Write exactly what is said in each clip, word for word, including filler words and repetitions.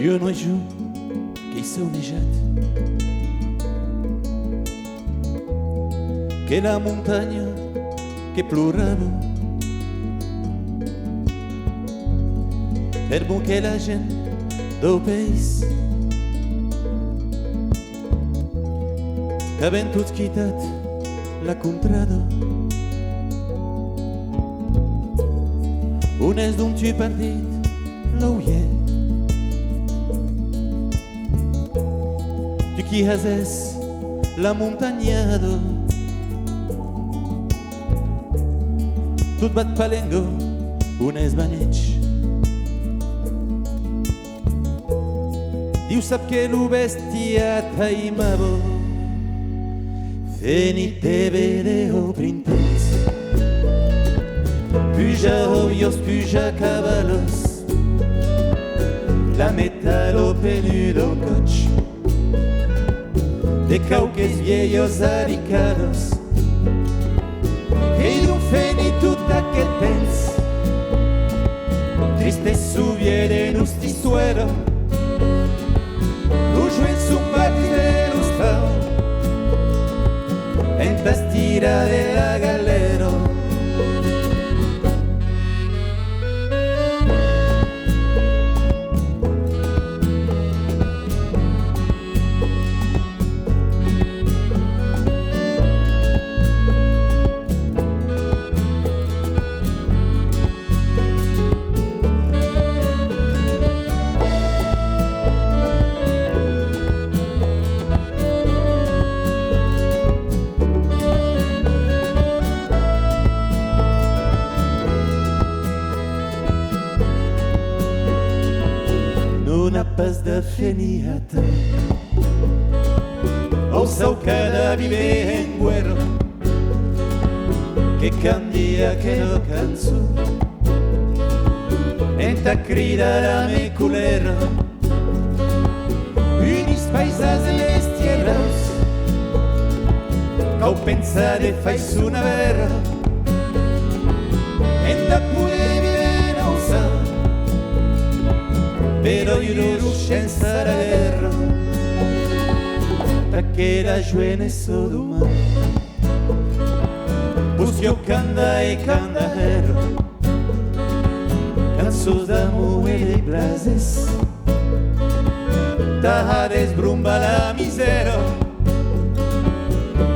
Ua nueit jo qu'èi saunejat que la montanha que plorava per mor que la gent dau país qu'avèn tots quitat la contrada. On es donc tu partit, l'auier? Tu qui hases la montanhada, tot bat palenga, on es banhèig? Diu sap que lo bestiat aimava fenir de véder au printemps. Puja aviós, puja cavalos, la metal au penut dau còth de quauques vielhas arricadas. Qu'ei donc fenit tot aqueth temps, triste sovier de nosta istoèra. Los joens son partis de l'ostau entà's tirar de la galèra. Non a pas de fenir atal. Au saucada vive en guèrra, que candia aquela cançon entà cridar la me colèra. Unis paisans e les tierraus, cau pensar de faiçon avèra entà poder viver nausa, però iro sensa la guèrra. Tà que la joenessa doma vos jo canda e canda hèra cançons d'amor e de plasers, tà desbrombar la misèra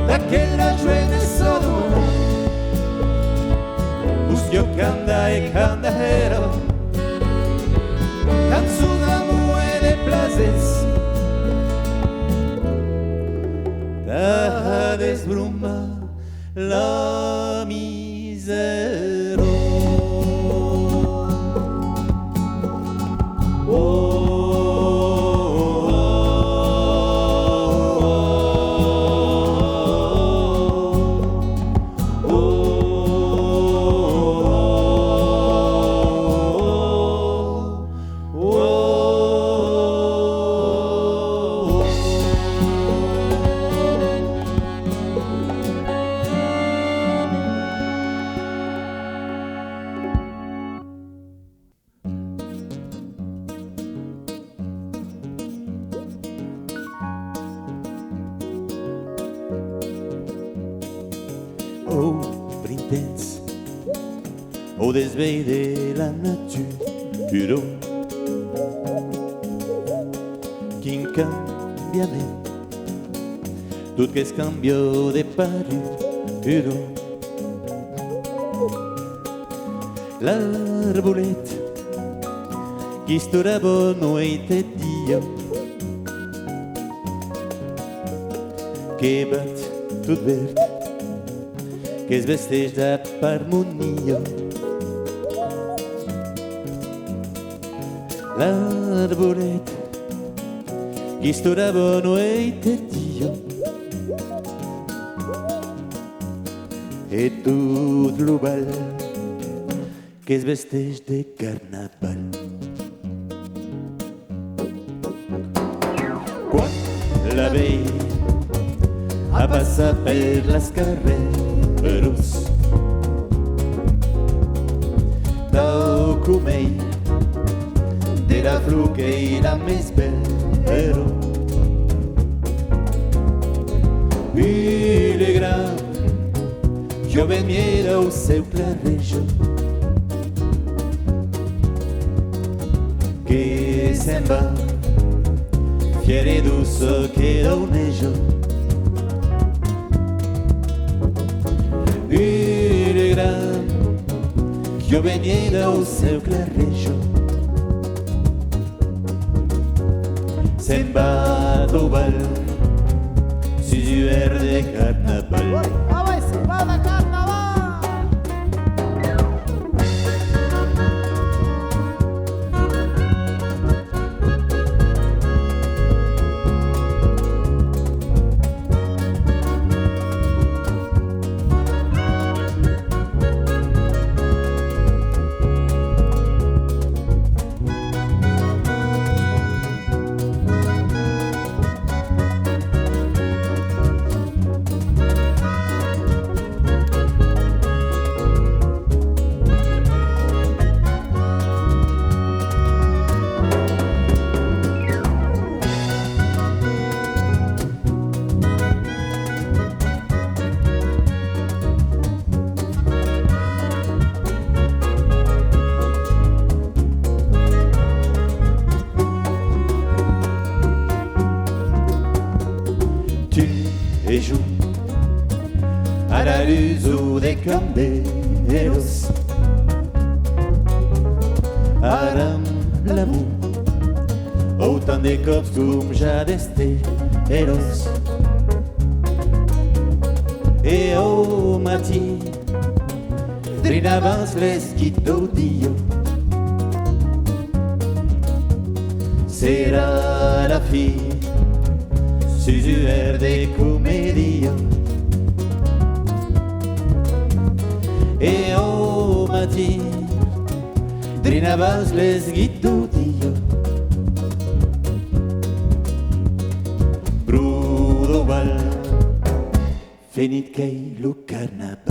d'aquela joenessa d'ora. Vos jo canda e canda hèra cançons d'amor e de plasers, tà desbrombar la misèra. Au printemps, au desvelh de la natura, quin cambiament! Tot qu'es cambiat de parura. L'arbolet qu'istorava nueit e dia, que bat tot verd, que's vesteish dab armonia. L'arbolet qu'istorava nueit e dia, e tot lo val que's vesteish de carnaval. Quan la vei a passar per las carreras, tau comei de la Lo qu'ei la mès bèra. Ua lugra, jovent mièr dau cèu clareja, que se'n va, fièra e doça que dauneja. Ua lugra, jovent mièr dau cèu clareja, se'n va dau bal sus un èr de carnaval. Oi, ah ouais, se'n va de carnaval! Tu e jo, a la lutz de candèlas, haram l'amor autant de còps com ja d'estèlas. E au matin, drin abans l'esquit dau dia, serà la fin sus un èr de comedia. E au matin, drin abans l'esquit dau dia, pro dau bal, fenit qu'ei lo carnaval.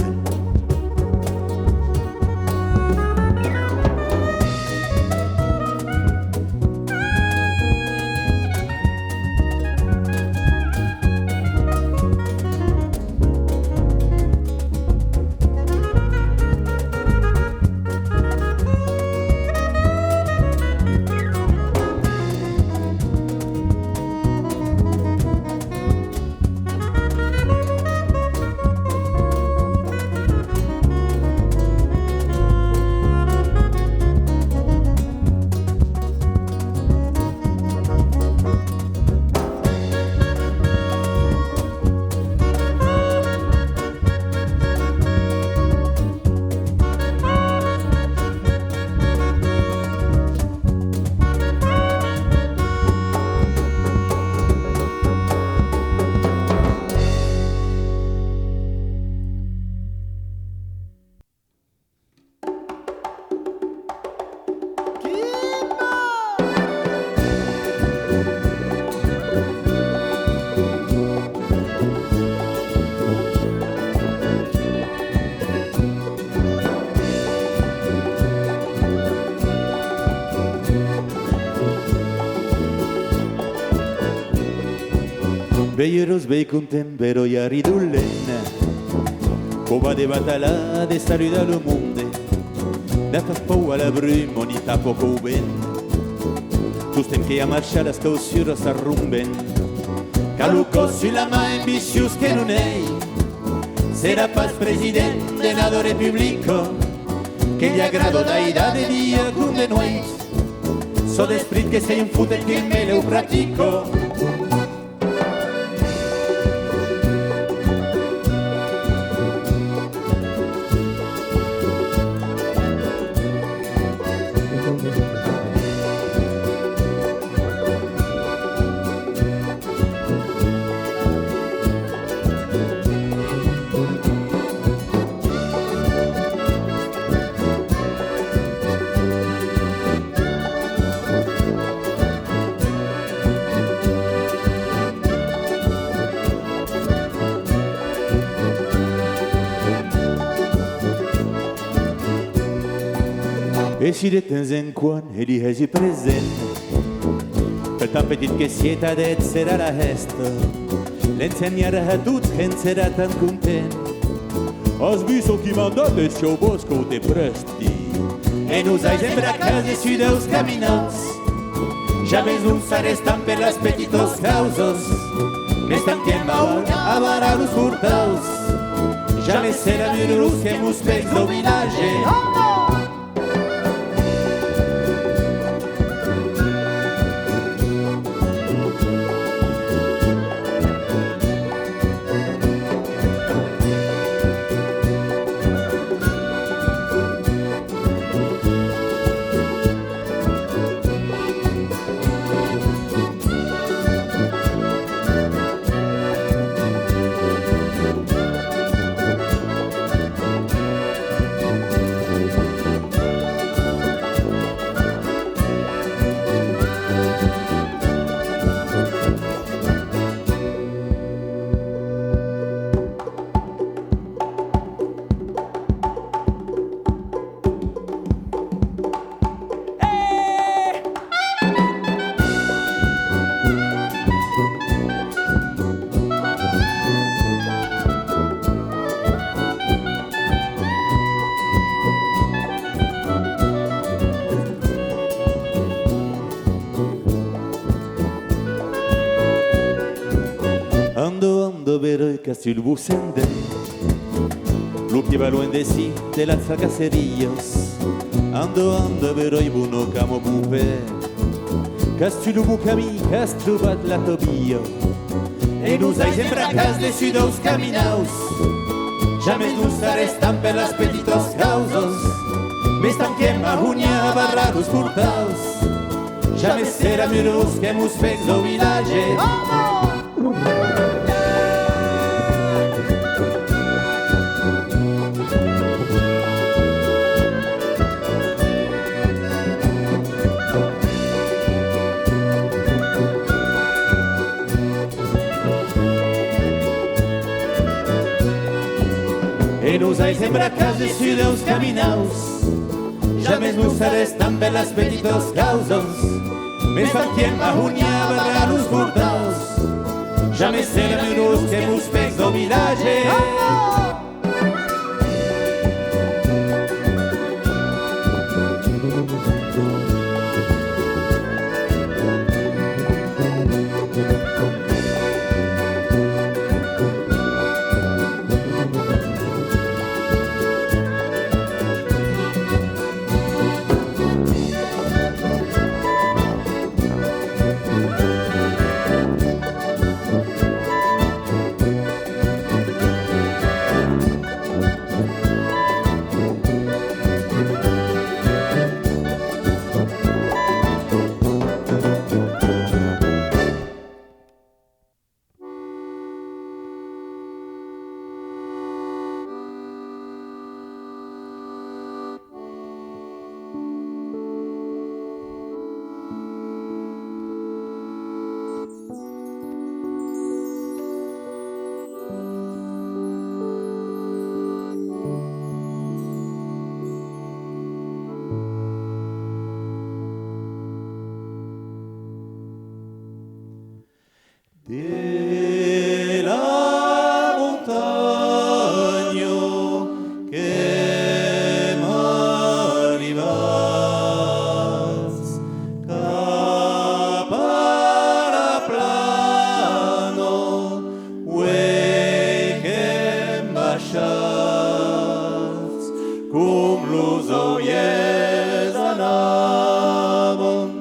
Bèi urós, bèi content, beròi arridolent, quò va de batalar, de saludar lo monde. N'a pas paur a la bruma ni tanpòc au vent. Tostemp que a marchar las clausuras s'arromben. Qu'a lo còr sus la man, ambiciós que non ei, serà pas president de la Republica, que li agrada d'aidar de dia com de nueit. Çò d'esprit que se en fot e que mèleu pratica. E si de temps en quan e li hèsi present, Tan petit que sieta det serà la hèsta, l'ensenharà a tots que'n serà tan content. As vist çò qui m'an dat, eth sieu bòsc te prèsti. E nosais embracats dessús daus caminaus, jamès non s'arrestam per las petitas causas, mès tanquem a, a barrar los portaus, jamès seram urós que mos pècs dau vilatge. Anda, anda, beròi, qu'as tu lo bocent de lo que va luenh de si de las fracasserias. Anda, anda, beròi, bona cama, bon pè, qu'as tu lo bon camin, qu'as trobat la tò via. E nosais embracats dessús daus caminaus, jamès nos arrestam per las petitas causas, mès tanquem a honhar a barrar los portaus, jamès seram urós que mos pècs dau vilatge. E nosais embracats dessús daus caminaus, jamès nos arrestam per las petitas causas, mès tanquem a honhar a barrar los portaus, jamès seram urós que mos pècs dau vilatge. De la montanha qu'èm arribats cap a la plana, uei qu'èm baishats com los aulhèrs anavan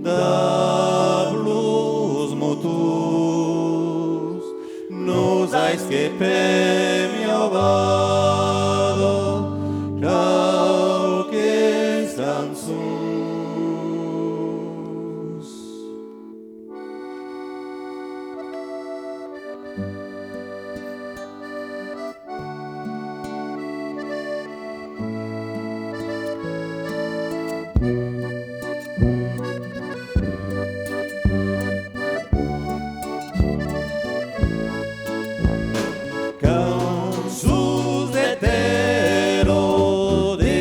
dab los motors. Nosais que pèm ua vada quauques cançons. Cançons de tèrra de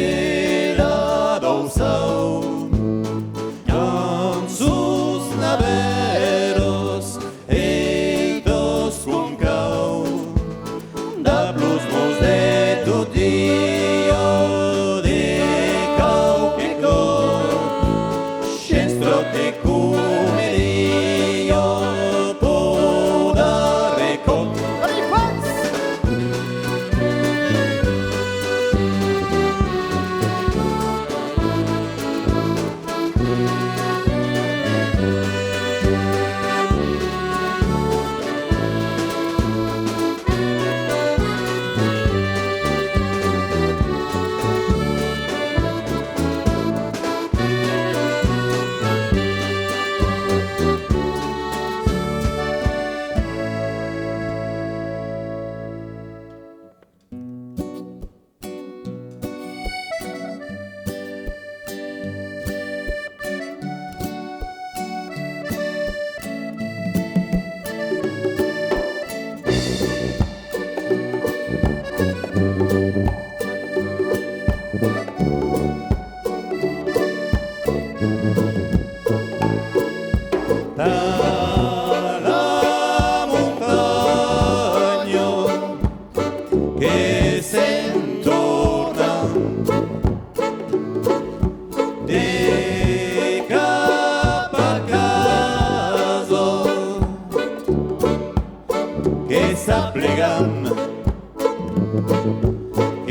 la Dauçau, cançons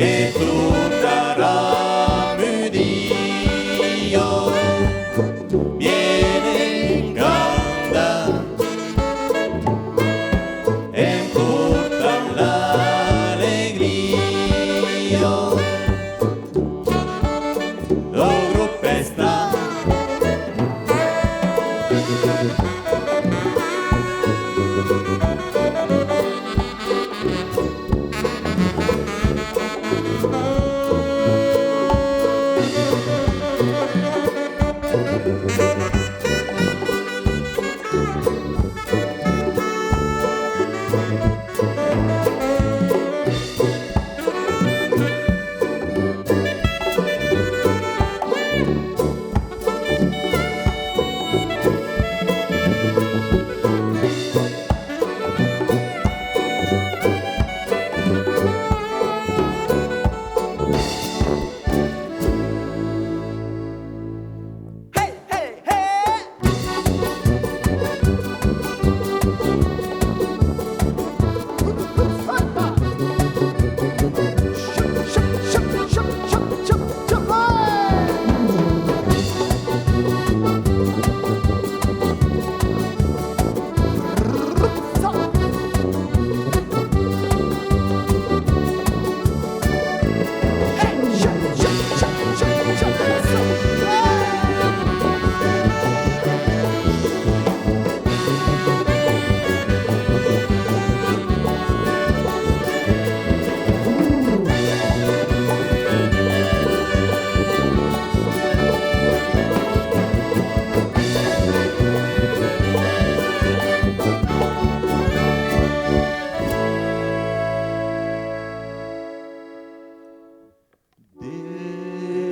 E tota la mudia bien en canda emportan l'alegria dau grop Pesta.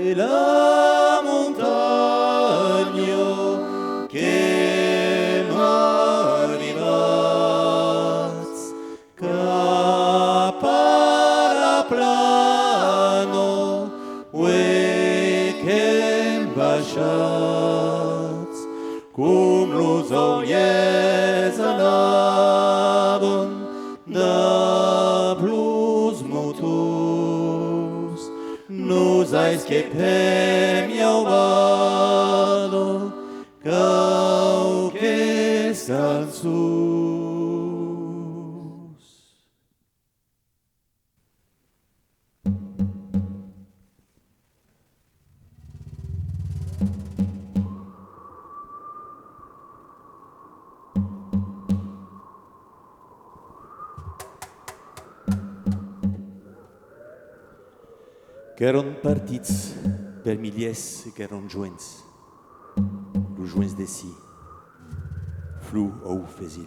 De la montanha que m'arribatz cap a la plana, uei que'm baixatz com los aulhèrs anavan dab los motors, nos ais que pèm aubada quauques cançons. Qu'èran partits per milièrs e qu'èran joens, los joens d'aicí, flor au fesil.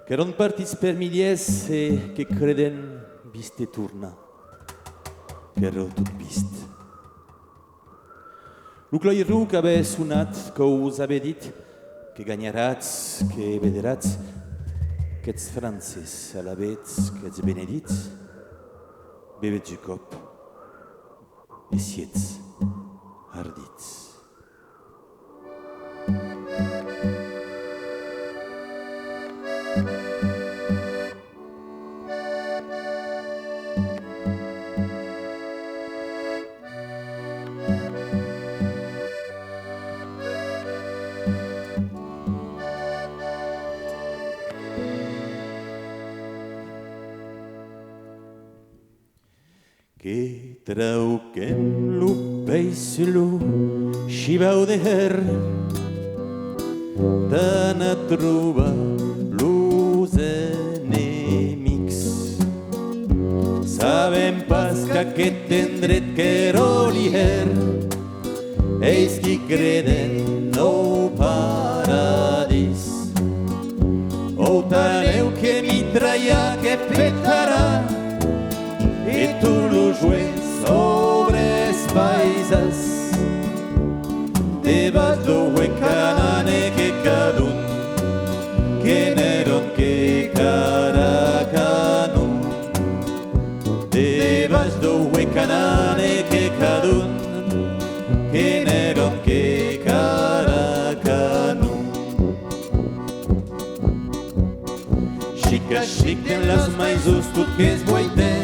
Qu'èran partits per milièrs e que creden viste tornar, qu'èra tot vist. Lo clairon qu'avè sonat, que'us avè dit: que ganharatz, que vederatz, qu'ètz frances, alavetz qu'ètz benedits, bevetz un còp e sietz hardits. Que trauquèm lo peis sus lo shivau de hèr d'anar trobar los enemics. Sabèm pas qu'aqueth endret qu'èra l'ihèr eis qui creden au paradís. Ò tanlèu que mitralha que petarà e tots los joens aubres paisans. Debàs dau huec canane que cadun, que n'èran que cada canon. Debàs dau huec canane que cadun, que n'èran que cada canon. Chica chic dens las maisons tot qu'es boitent,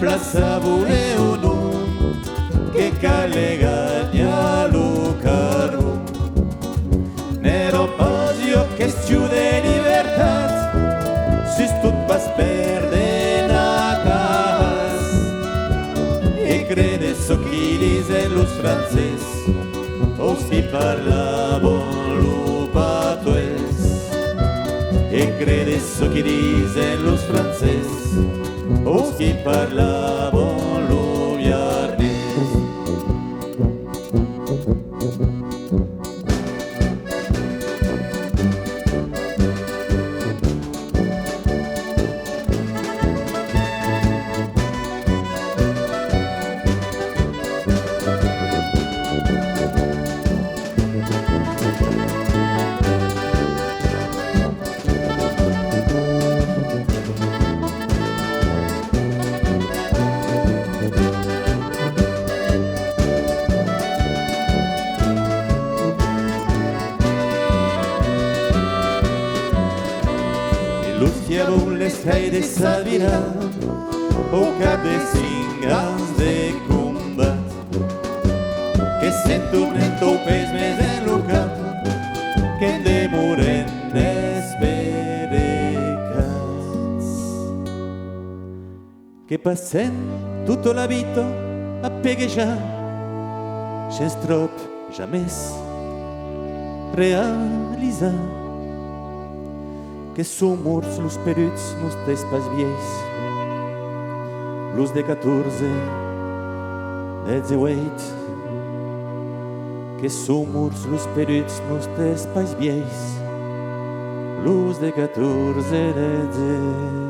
Plaça voleu o non, que cal ganhar lo carbon. N'èra pas ua question de libertat, sustot pas per de natahas. E credes çò qui disen los francés, aus qui parlavan lo patoès? E credes çò qui disen los francés, aus qui parlavan lo biarnés? E los diabòls les hai de s'avirar au cap de cinc ans de combat, que se'n tornen tot pes mes en lo cap, que'n demoren esperecats. Que passèm tota la vita a peguejar, shens tròp jamès realizar que son mòrts los peruts nòstes pas vielhs, los de catorze, dètz-e-uèit. Que son mòrts los peruts nòstes pas vielhs, los de catorze, dètz-e-uèit.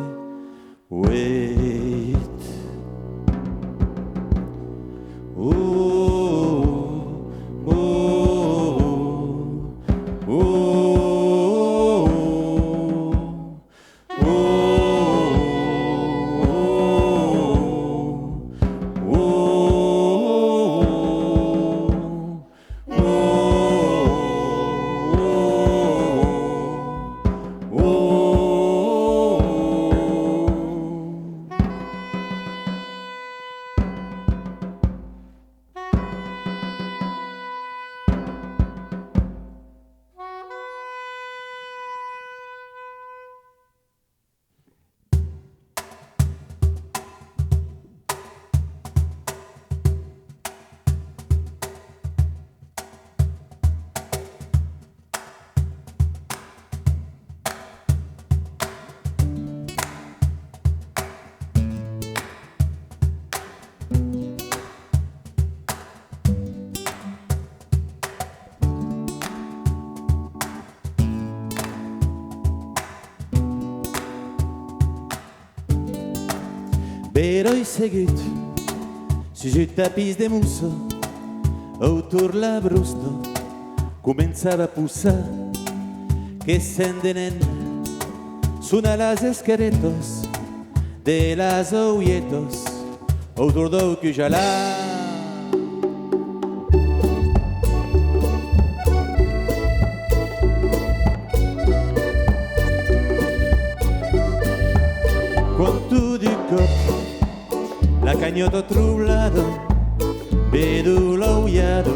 Beròi segut sus un tapís de mossa, autor la brosta començava a possar, que sent de nen sonar las esqueretas de las aulhetas autor dau cujalar. Quan tot d'un còp la canhòta troblada, vedó l'aulhada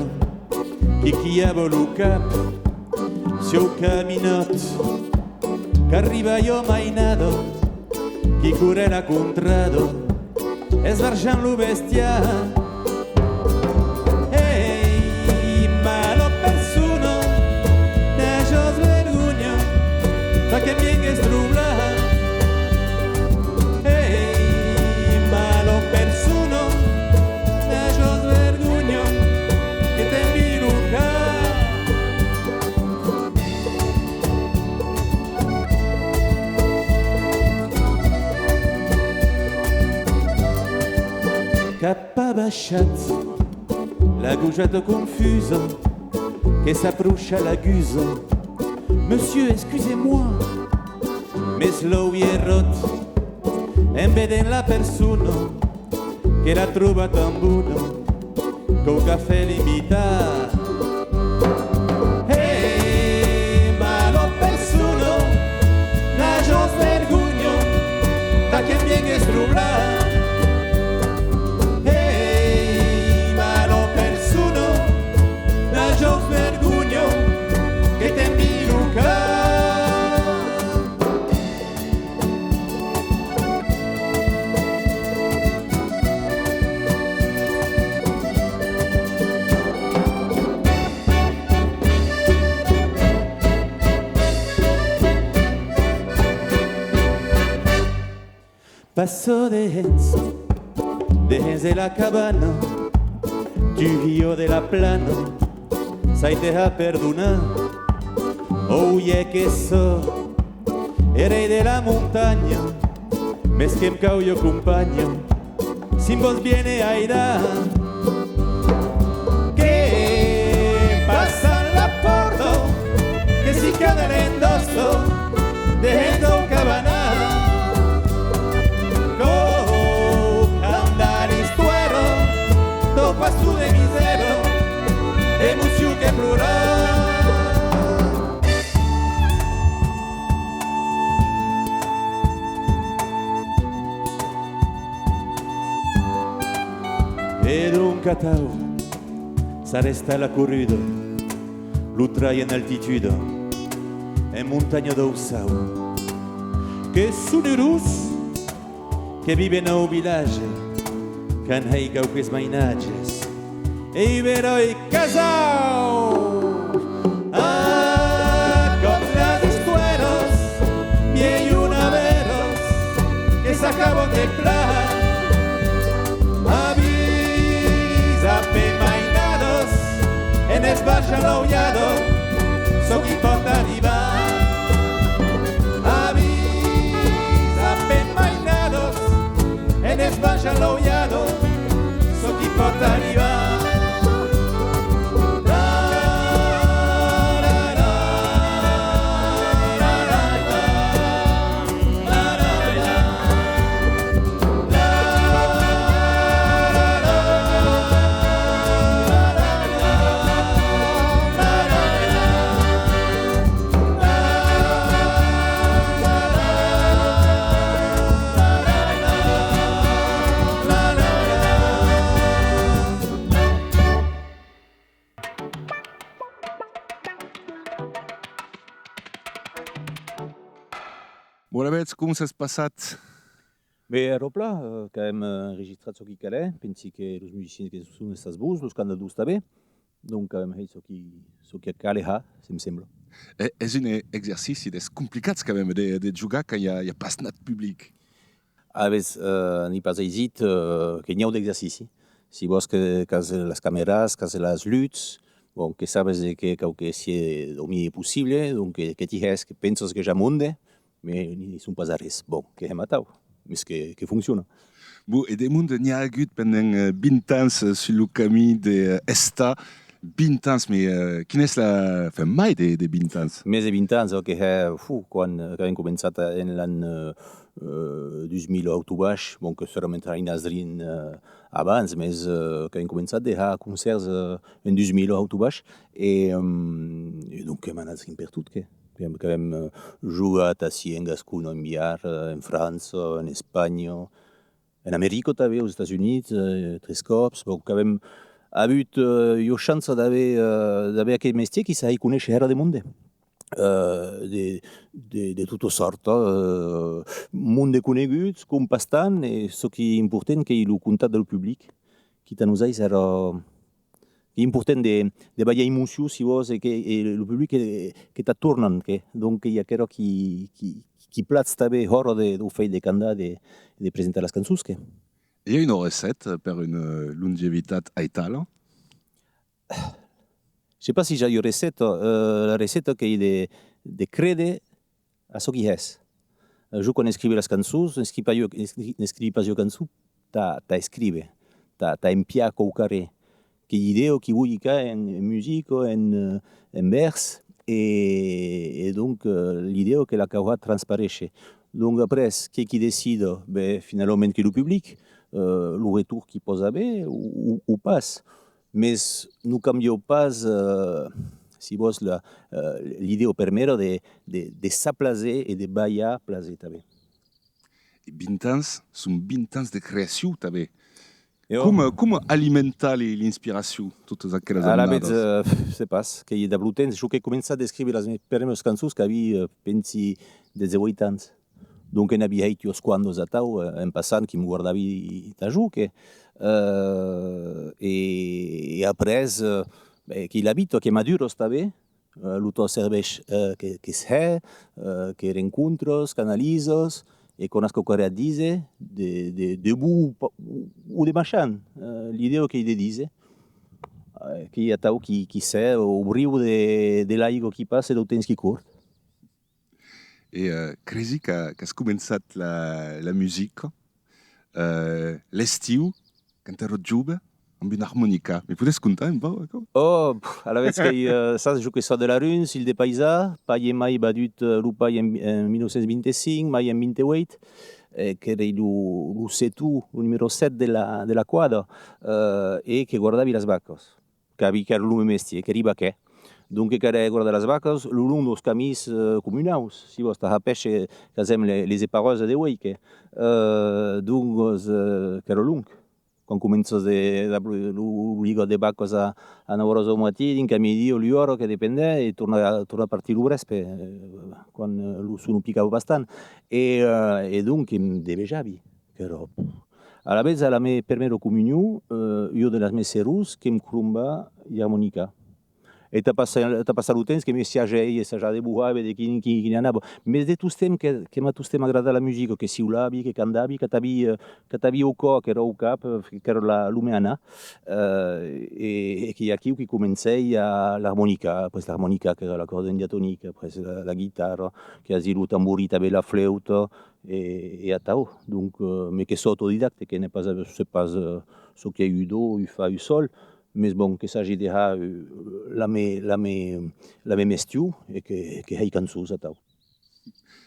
qui quilhava lo cap sieu caminòt, qu'arriba ua mainada qui corre la contrada, esbarjant lo bestiar. Ei, mala persona, n'ajatz vergonha, tà que'm viengues troblar. Ei, mala persona, n'ajatz vergonha, que t'envii lo cap. Qu'a pas baishat la gojata confusa, que s'aprocha la gusa. Monsieur, excusez-moi, mes l'aulhèt ròt en vedent la persona que l'a trobat tan bona, qu'au cafè l'invita. Ei, mala persona, n'ajatz vergonha, tà que'm viengues troblar. Passa de hens, de hens de la cabana, tu hio de la plana, sai te ha perdonar. Oh, ie que sò, e rei de la montanha, mes que'm cau io companha, si 'm vòs bien aidar. Que passa la pòrta, que si cada l'endòsta, de hens au cabanar. Cau cantar l'istuèra dau pastor de misèra, d'emocion que plorar. E donc atau, s'arrèsta la corruda, lo trai en altituda, en montanha dau Sau. Que son urós que viven au vilatge, qu'an hèit quauques mainatges, e i beròi casau! Ah, com las istuèras, mielhs o naveras, que s'acaban de plan. Avisa pe mainadas, enes baixa l'aujada, çò qui pòt arribar. Avisa pe mainadas, enes baixa l'aujada, çò qui pòt arribar. Bon, alavetz, com s'es passat? Ben, èra plan, eh, qu'avem, eh, enregistrat çò qui calè. Pensi que los musicians que son estats bons, los cantadors tanben. Donc, qu'avem hèit çò qui, çò qui calè har, se'm sembla. E-, es un e-, exercici dels complicats, quand même, de, de jogar quand i a, i a pas nat public. Alavetz, eh, n'i pas aisit, eh, que n'i a d'exercici. Si vòs que, qu'as las camèras, qu'as las lutz, bon, que sabes de que cau que sié lo mielhs possible, donc que, que t'i hès, que pensas que i a monde, mes n'i son pas arrés. Bon, que hèm atau, mes que, que fonciona. Bon, e de monde n'i a agut pendent, eh, vint ans, eh, sus lo camin de, eh, estar vint ans, mes, eh, quin es la, enfin, mai de, de vint ans? Mes de vint ans, ò, que hè, fu, quan, eh, qu'avem començat en l'an, eh, eh, dus mila au Tubach, bon, que s'èram entraïnats drin, eh, abans, mes, eh, qu'avem començat de har concèrts, eh, en dus mila au Tubach, e, em, e donc qu'èm anats drin pertot, que, que, qu'avem, eh, jogat ací en Gasconha, en Biarn, eh, en França, en Espanha, en America tanben, aus Estats Units, eh, tres còps. Bon, qu'avem avut, eh, ua chança d'aver, eh, d'aver aqueth mestièr qui s'ha hèit conéisher hèra de monde. Eh, de, de, de tota sòrta, eh, monde coneguts, com pas tant, e çò qui important qu'ei lo contact deu public, qui tà nosais èra, qu'ei important de, de balhar emocion, si vòs, e que, e lo public que, que t'atornan, que, donc, qu'ei aquerò qui, qui, qui platz tanben hòra de, deu fèit de cantar, de, de presentar las cançons, que. I a una recèta per una longevitat aitala? Je sais pas si i a ua recèta, eh, la recèta qu'ei de, de créder a çò qui hès. Eh, jo, quan escrivi las cançons, n'escrivi pas ua, n'escri-, n'escrivi pas ua cançon tà, tà escríver, tà, tà empiar quauquarren. Qu'ei l'idèa qui voi qu'a en, en musica, en, eh, en vèrs, e, e donc, eh, l'idèa que la cau har transparéisher. Donc, après, qu'ei qui decida? Ben, finalament, qu'ei lo public, eh, lo retorn qui pòs aver o, o, o pas. Mes non cambia pas, eh, si vòs, la, eh, l'idèa permèra de, de, de s'aplaser e de balhar plaser tanben. E vint ans son vint ans de creacion tanben. E ò. Com, com alimentar li-, l'inspiracion totas aquelas annadas? Alavetz, eh, pf, sai pas, qu'ei dab lo temps. Jo qu'èi començat d'escríver las mieus prumèras cançons qu'aví, eh, pensi, dètz-e-ueit ans. Donc, n'aví hèit uas quantas atau, eh, en passant, qui'm guardaví tà jo, que, eh, e, e après, eh, ben, qu'ei la vita, que maduras tanben, eh, lo tò cervèth, eh, que, que's hè, eh, que rencontras, qu'analisas, E quan as quauquarren a díser, de, de, de bon o pa-, o, o de machant, eh, l'idèa qu'ei de díser, eh, qu'ei atau qui, qui sè o briu de, de l'aiga qui passa e deu temps qui cort. E, eh, cresi qu'a-, qu'as començat la, la musica, eh, l'estiu, quand èras jove, amb un armonica. Me podes contar un pauc, aquò? Oh, pf, alavetz qu'ei, eh, sas, jo que sò de Laruns, hilh de Paisà, pas ai mai vadut, eh, lo pai en, en mil nòu cents vint-e-cinc, mai en vint-e-ueit, eh, qu'èri lo, lo seton, lo numèro sèt de la, de la quadra, eh, e que guardavi las vacas. Qu'avi, qu'èra lo men mestièr, qu'èri vaquèr. Donc, calè guardar las vacas lo long deus camins, eh, comunaus. Si vòs, tà har pèisher, qu'asem le-, les épareuses de uei, que, eh, donc, eh, qu'èra long. Quan començas de, de, lo, lo ligòt de vacas a, a nòu oras deu matin, dinc a midi o l'ua ora, que dependè, e tornar, tornar partir lo vrèspe, eh, quan, eh, lo son o picava pas tant. E, eh, e donc, que'm devejavi, qu'èra. Alavetz, a la me permèra comunion, eh, ua de las mes serós que'm cromba l'armonica. E tà passar, tà passar lo temps que me siagèi e sajar de bohar e véder quin, quin, quin anava. Mes de tostemp que, que m'a tostemp agradat la musica, que siulavi, que cantavi, qu'atavi, eh, qu'atavi au còr, qu'èra au cap, eh, qu'èra la, lo men anar. Eh, e, e qu'ei aquiu qui comencèi a l'armonica, après l'armonica, qu'èra l'acòrdeon diatonic, après la, la guitarra, que asi lo tamborin tanben, la flèuta, e, e atau. Donc, eh, mes que sò autodidacte, que n'ai pas, sè pas, eh, çò qu'ei un do, un fa, un sol, mes bon, que sagi de har, eh, la me, la me, la me mestiu e que, que hèi cançons atau.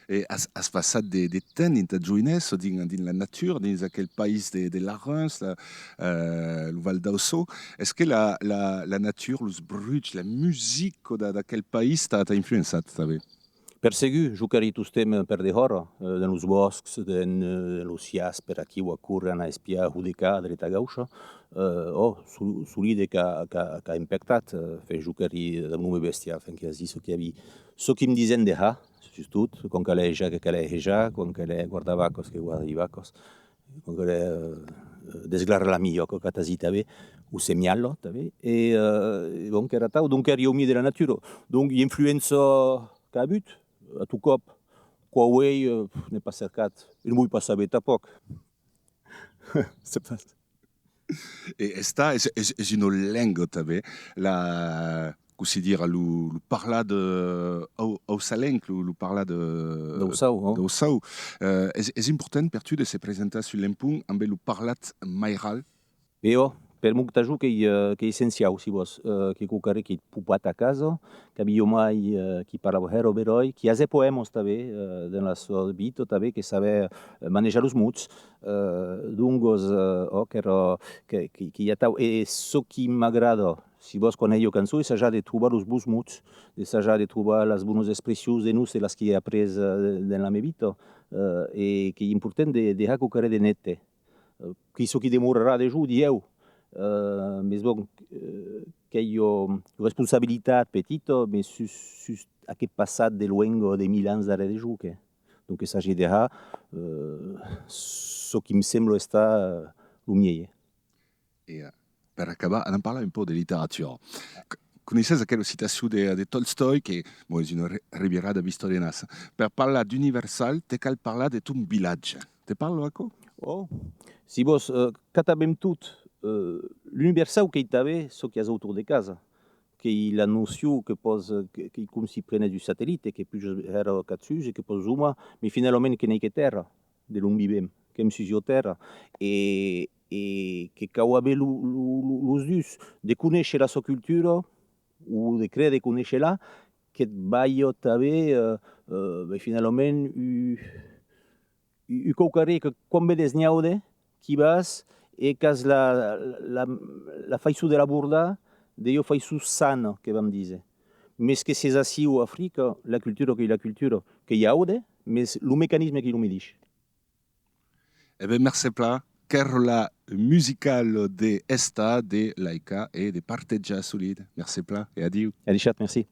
E as, as passat de, de temps dins ta joinessa dins, dins la natura, dins aquel país de, de Laruns, la, eh, lo Val d'Aussó. Es que la, la, la natura, los bruchs, la musica d'a-, d'aquel país t'a, t'a influençat tanben? Per segur, jo qu'èri tostemp per dehòra, eh, dens los bòscs, dens, eh, dens los hiars, per aquiu a córrer, anar espiar, hodecar a dreta a gaucha. Eh, ò, so-, solide qu'a, qu'a, qu'a impactat, eh, enfin, jo qu'èri dab lo men bestiar, enfin, que hasi çò qui avi, çò qui'm disen de har, sustot, quan calè hejar, que calè hejar, quan calè guardar vacas, que guardi vacas, quan calè, eh, desglarrar la milhòca, qu'atasi tanben, o semiar-la tanben, e, eh, e bon, qu'èra atau, donc èri au miei de la natura. Donc, l'influença qu'a avut, a tot còp, quau ei, eh, pf, n'ai pas cercat, e non voi pas saber tanpòc. Sè pas. E estar es, es, es una lenga tanben, la, cossí dire, lo, lo parlar de, au-, aussalenc, lo, lo parlar de, d'Aussau, ò. D'Aussau. Eh, es, es important per tu de se presentar sus l'empont ambe lo parlat mairal? E ò, per mon tà jo qu'ei, eh, qu'ei essenciau, si vòs, eh, qu'ei quauquarren qu'ei popat a casa, qu'avi jo mai, eh, qui parlava hèra beròi, qui hasè poèmas tanben, eh, dens la sua vita tanben, que sabè, eh, manejar los mots. Eh, doncas, eh, ò, qu'èra, que, que, qu'ei atau. E çò qui m'agrada, si vòs, quan hèi ua cançon, es sajar de trobar los bons mots, de sajar de trobar las bonas expressions de nos e las qui ai aprés, eh, dens la me vita. Eh, e qu'ei important de, de har quauquarren de nète. Eh, qu'ei çò qui demorarà de jo, dilhèu. Eh, mes bon, eh, qu'ei ua, ua responsabilitat petita, mes sus, sus aqueth passat de luenga de mil ans darrèr de jo, que. Donc, que sagi de har, eh, çò qui'm sembla estar, eh, lo mielhèr. E, eh, per acabar, anam parlar un pauc de literatura. C-, coneisses aquela citacion de, de Tolstoi, que, bon, es una re-, revirada vista de nas. Per parlar d'universal, te cal parlar de ton vilatge. Te parla aquò? Ò, si vòs, eh, qu'atavem tot, eh, l'universau qu'ei tanben çò qui as autorn de casa, qu'ei la nocion que pòs, eh, que, qu'ei com si prenes un satellit e que pujas hèra cap sus e que pòs zoomar, mes finalament que n'ei que tèrra, de l'ont vivem, qu'èm sus ua tèrra, e, e que cau aver lo, lo, lo, los dus, de conéisher la sua cultura, o de créder conéisher-la, que't balha tanben, eh, eh, ben, finalament, un, un, un quauquarren que quan vedes n'aude, qu'i vas e qu'as la, la, la faiçon de l'abordar de ua faiçon sana, que vam díser. Mes que siás aciu o Africa, la cultura qu'ei la cultura, qu'ei aude, mes lo mecanisme qu'ei lo medish. E ben, mercé plan, quèrla musicala de estar, de laicar e de partejar solide. Mercé plan e adiu. Adishatz, merci.